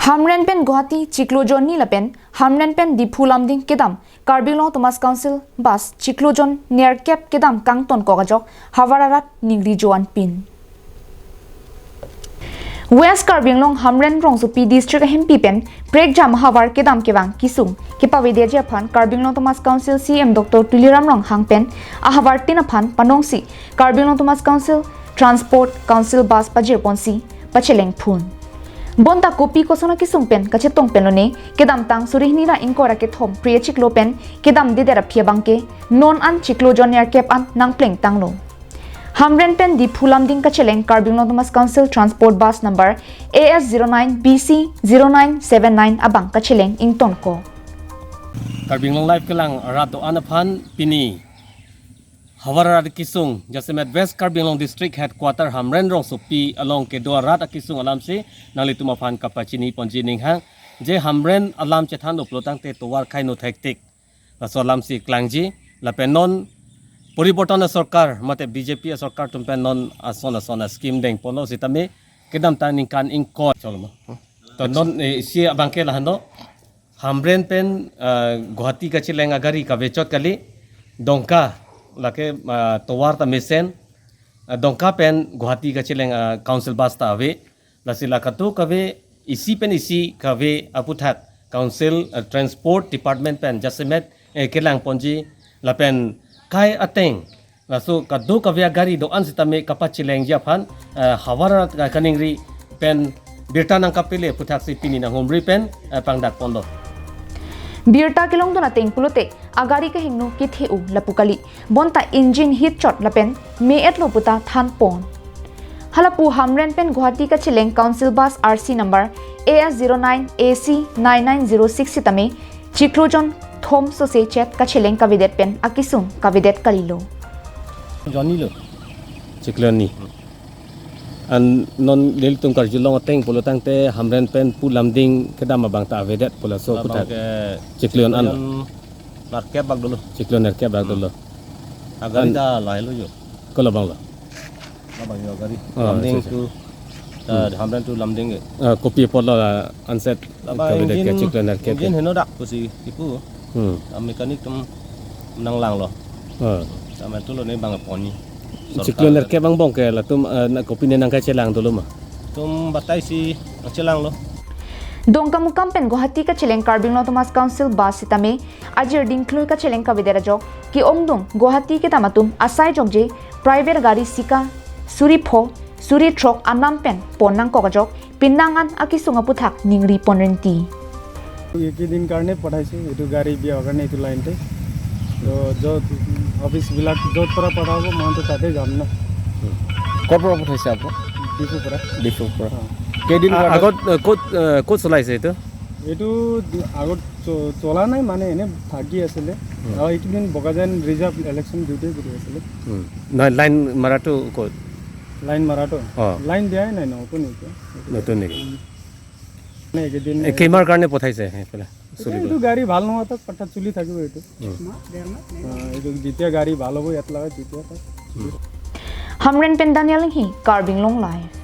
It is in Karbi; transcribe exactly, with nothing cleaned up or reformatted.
Hamren pen Guwahati chiklo jonni lapen Hamren pen Diphu Lumding kedam Karbi Anglong Autonomous Council bus chiklo jon nerkep kedam kangtonkok ajok havar arat ningri joan pin. West Karbi Anglong Hamren rongsopi district ahempi pen prekjam havar kedam kevang kesung kepavedetji aphan Karbi Anglong Autonomous Council C E M Doctor Tuliram Ronghang pen ahavartin aphan panongsi Karbi Anglong Autonomous Council Transport Council bus pajirponsi pacheleng phun. Bonta kopi koson akesung pen kachetong pen lone kedamtang suri hini ra ingkoi ra kethom Phre achiklo pen kedamdedet aphi abangke non an chiklo jon nerkep an nangplengtanglo. Hamren pen Diphu Lumding kacheleng Karbi Anglong Autonomous Council Transport Bus Number A S zero nine B C zero nine seven nine abang kacheleng ingtonkok. Karbi Anglong Live kelang arat do-an aphan pini havar arat kesung jasemet West Karbi Anglong District Headquarter Hamren rongsopi along kedo arat akesung alamsi nanglitum aphan kapachini ponji ninghang. Je Hamren alam chethan do pulo tangte tovar kaino thektik. Laso alamsi klangji lapen non poriborton asorkar mate B J P asorkar atum pen non ason ason a-scheme dengponlo sitame kedamtang ningkan ingkoi cholo mo. To non, eh, isi abangke lahenlo. Hamren pen, eh, Guwahati kacheleng agari kavechot kali. Dongka lake, eh, tovar ta mesen. Eh, Dongka pen Guwahati kacheleng, eh, council bus ta ave. Lasi la kadokave isi pen isi kave aputhak council, eh, transport department pen jasemet, eh, kelangponji lapen kai ateng laso kadokave agari do-an sitame kapachelengji aphan, eh, havar arat kaningri pen birta nangkapele aputhaksi pini nanghumri pen, eh, pangdakponlo. Birta kelongdun ateng pulote agari kahingno kethe-o lapu kali. Bonta engine hit chot lapen me-etlo puta thanpon. Halapu Hamren pen Guwahati kacheleng council bus R C number A S zero nine A C nine nine zero six sitame chiklo jon thom sose chet kacheleng kavedet pen akesung kavedet kalilo. Jonni lo. Chiklo ni. An non nelitum karjulong ateng pulo tangte Hamren pen pu Lumding kedam abang ta avedet pulo so puthak. Abang ke chiklo jon an. Chiklo jon nerkep bak dolo. Chiklo jon nerkep bak dolo. Agari an ta lahelo jo. Ko labang lo. Labang jo agari. Oh, Lumding acha, acha. To, ta, hmm, Hamren to Lumding ke. Ah, kopi apotlo, ah, anset. Labang kavedet ke engine, chiklo jon nerkep ke. Engine heno dak pusi kipu. Hmm. Ah, mechanic atum nanglanglo. Ah. Tame tulo ne bang ponni. Chiklo jon nerkep angbong ke latum, eh, na kopine nangkachelang dolo ma? Tum batai si nangchelanglo. Dongkamukam pen Guwahati kacheleng Karbi Anglong Autonomous Council bus sitame ajir dingklui kacheleng kavedet ajok ke-ongdung Guwahati kedam atum asai jokje private gari sika suri pho suri throk anam pen pon nangkok ajok pinang an akesung aputhak ningri ponrenti. এইকেইদিন কাৰণে পঠাইছো, এইটো গাড়ী বিয়াৰ কাৰণে এইটো লাইনতে। তো য'ত অফিচবিলাক য'ত পৰা পঠাব, মইতো তাতে যাম ন। ক'ৰ পৰা পঠাইছে আপুনি? ডিফুৰ পৰা। ডিফুৰ পৰা। অ। কেইদিন আ-, কাৰণে? আগত, আ, ক'ত, আ, ক'ত চলাইছে এইটো? এইটো দি-, আগত চ-, চলা নাই, মানে এনে থাকি আছিলে। উম। আৰু এইকেইদিন বোকাজান ৰিজাৰ্ভ ইলেকশ্যন ডিউটি কৰি আছিলে। উম। নহয়, লাইন মাৰাটো ক'ত? লাইন মাৰাটো? অ। লাইন দিয়াই নাই, নতুন এতিয়া। নতুন নেকি? উম। মানে এইকেইদিন এ, কেইমাহৰ কাৰণে পঠাইছে সেইফালে? এইটো, চলিব? এইটো গাড়ী ভাল নোহোৱা তাক পাঠাত চলি থাকিব এইটো। উম। অ, এইটো যেতিয়া গাড়ী ভাল হ'ব ইয়াত লগাই তেতিয়া তাক। উম। Hamren pen Daniel Inghi, Karbi Anglong Live.